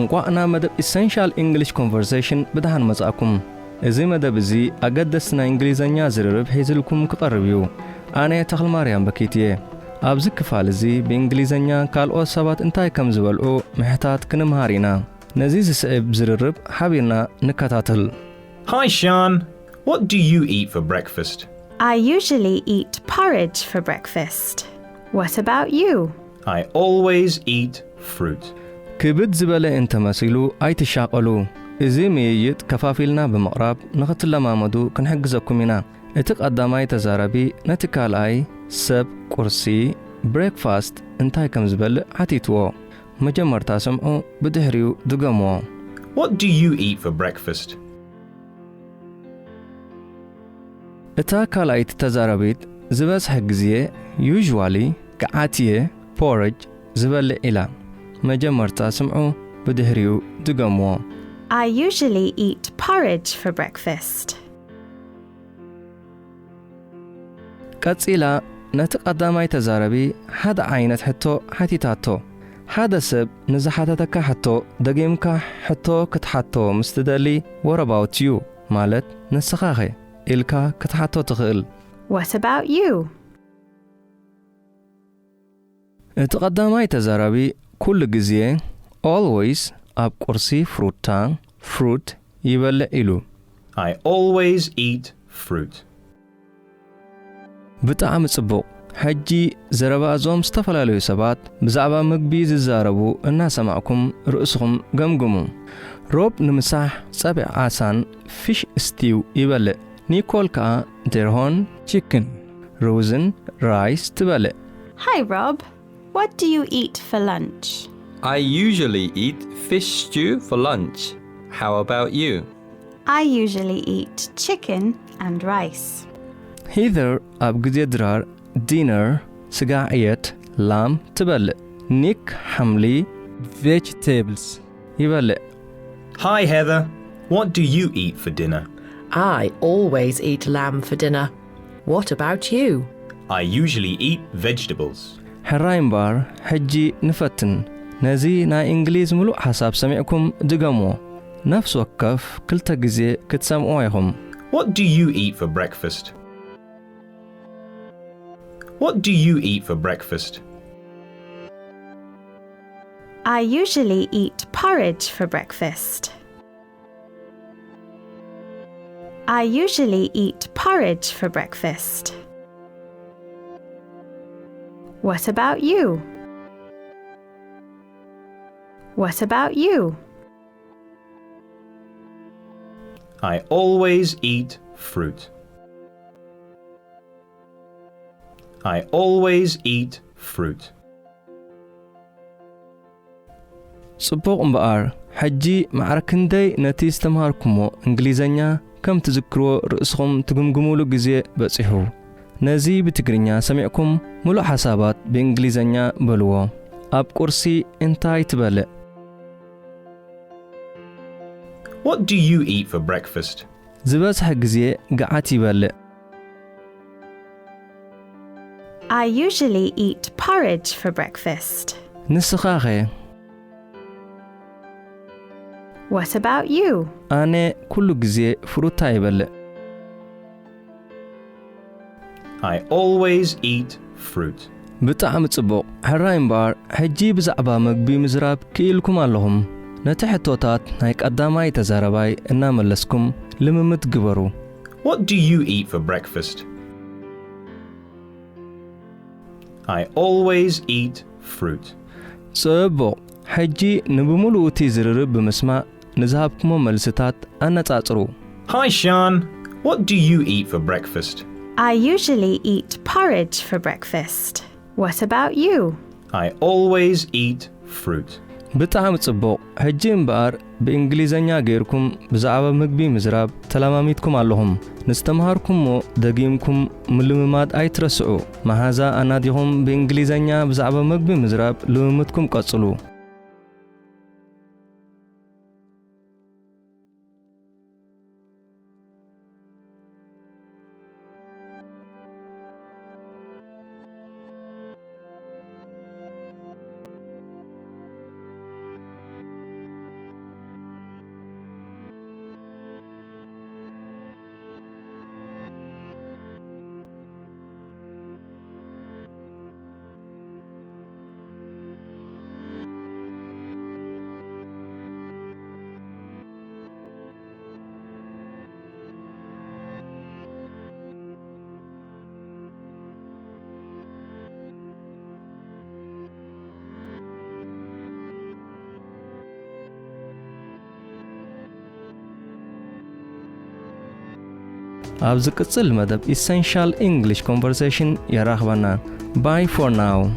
እንቋዕ ናብ መደብ Essential English Conversation ብደሓን መጻእኩም። እዚ መደብ እዚ ኣገደስቲ ናይ እንግሊዘኛ ዝርርብ ሒዝልኩም ክቐርብ እዩ። ኣነ ተኽልማርያም በኪት እየ። ኣብዚ ክፋል እዚ ብእንግሊዘኛ ካልኦት ሰባት እንታይ ከም ዝበልዑ ምሕታት ክንምሃር ኢና። ነዚ ዝስዕብ ዝርርብ ሓቢርና ንከታተል። Hi, Sean. What do you eat for breakfast? I usually eat porridge for breakfast. What about you? I always eat fruit. ክብድ ዝበለ እንተመሲሉ ኣይትሻቐሉ። እዚ ምይይጥ ከፋፊልና ብምቕራብ ንኽትለማመዱ ክንሕግዘኩም ኢና። እቲ ቀዳማይ ተዛራቢ ነቲ ካልኣይ ሰብ ቁርሲ፣ ብሬክፋስት፣ እንታይ ከም ዝበልዕ ሓቲትዎ። መጀመርታ ስምዑ፣ ብድሕሪኡ ድገምዎ። What do you eat for breakfast? እታ ካልኣይቲ ተዛራቢት ዝበዝሐ ግዜ ዩዥዋሊ፣ ገዓት እየ፣ ፖረጅ ዝበልዕ ኢላ። መጀመርታ ስምዑ፣ ብድሕሪኡ ድገምዎ። I usually eat porridge for breakfast. ቀጺላ ነቲ ቀዳማይ ተዛረቢ ሓደ ዓይነት ሕቶ ሓቲታቶ። ሓደ ሰብ ንዝሓተተካ ሕቶ ደጊምካ ሕቶ ክትሓቶ ምስ ትደሊ፣ what about you ማለት ንስኻኸ ኢልካ ክትሓቶ ትኽእል። What about you? እቲ ቀዳማይ ተዛራቢ ኩሉ ግዜ፣ ኦልዌይስ፣ ኣብ ቁርሲ ፍሩታ፣ ፍሩት፣ ይበልዕ ኢሉ። I always eat fruit. ብጣዕሚ ጽቡቕ። ሕጂ ዘረባ እዞም ዝተፈላለዩ ሰባት ብዛዕባ ምግቢ ዝዛረቡ እናሰማዕኩም ርእስኹም ገምግሙ። ሮብ ንምሳሕ ጸብዒ ዓሳን ፊሽ ስቲው ይበልዕ። ኒኮል ከኣ ደርሆን ቺክን፣ ሩዝን ራይስ ትበልዕ። Hi, Rob. What do you eat for lunch? I usually eat fish stew for lunch. How about you? I usually eat chicken and rice. ሂዘር ኣብ ግዜ ድራር ዲነር ስጋ ዕየት ላም ትበልዕ። ኒክ ሓምሊ ቬጅቴብልስ ይበልዕ። Hi, Heather. What do you eat for dinner? I always eat lamb for dinner. What about you? I usually eat vegetables. ሕራይ እምበኣር፣ ሕጂ ንፈትን። ነዚ ናይ እንግሊዝ ምሉእ ሓሳብ ሰሚዕኩም ድገምዎ። ነፍሲ ወከፍ ክልተ ግዜ ክትሰምዕዎ ኢኹም። What do you eat for breakfast? What do you eat for breakfast? I usually eat porridge for breakfast. I usually eat porridge for breakfast. What about you? What about you? I always eat fruit. I always eat fruit. ጽቡቕ እምበኣር፣ ሕጂ ማዕረ ክንደይ ነቲ ዝተምሃርኩሞ እንግሊዘኛ ከም ትዝክርዎ ርእስኹም ትግምግሙሉ ግዜ በጺሑ። ነዚ ብትግርኛ ሰሚዕኩም ምሉእ ሓሳባት ብእንግሊዘኛ በልዎ። ኣብ ቁርሲ እንታይ ትበልዕ? What do you eat for breakfast? ዝበዝሐ ግዜ ገዓት ይበልዕ። I usually eat porridge for breakfast. ንስኻኸ? What about you? ኣነ ኩሉ ግዜ ፍሩታ ይበልዕ። I always eat fruit. ብጣዕሚ ጽቡቕ። ሕራይ እምበኣር፣ ሕጂ ብዛዕባ መግቢ ምዝራብ ክኢልኩም ኣለኹም። ነቲ ሕቶታት ናይ ቀዳማይ ተዛረባይ እናመለስኩም ልምምድ ግበሩ። What do you eat for breakfast? I always eat fruit. ጽቡቕ። ሕጂ ንብምሉኡ እቲ ዝርርብ ብምስማዕ ንዝሃብኩሞ መልስታት ኣነጻጽሩ። Hi, Sean. What do you eat for breakfast? I usually eat porridge for breakfast. What about you? I always eat fruit. ብጣዕሚ ጽቡቕ። ሕጂ እምበኣር ብእንግሊዘኛ ገይርኩም ብዛዕባ ምግቢ ምዝራብ ተለማሚድኩም ኣለኹም። ንዝተምሃርኩሞ ደጊምኩም ምልምማድ ኣይትረስዑ። መሓዛ ኣናዲኹም ብእንግሊዘኛ ብዛዕባ ምግቢ ምዝራብ ልምምድኩም ቀጽሉ። ኣብ ዝቅጽል መደብ ኢሰንሻል ኢንግሊሽ ኮንቨርሴሽን የራኽበና። Bye for now.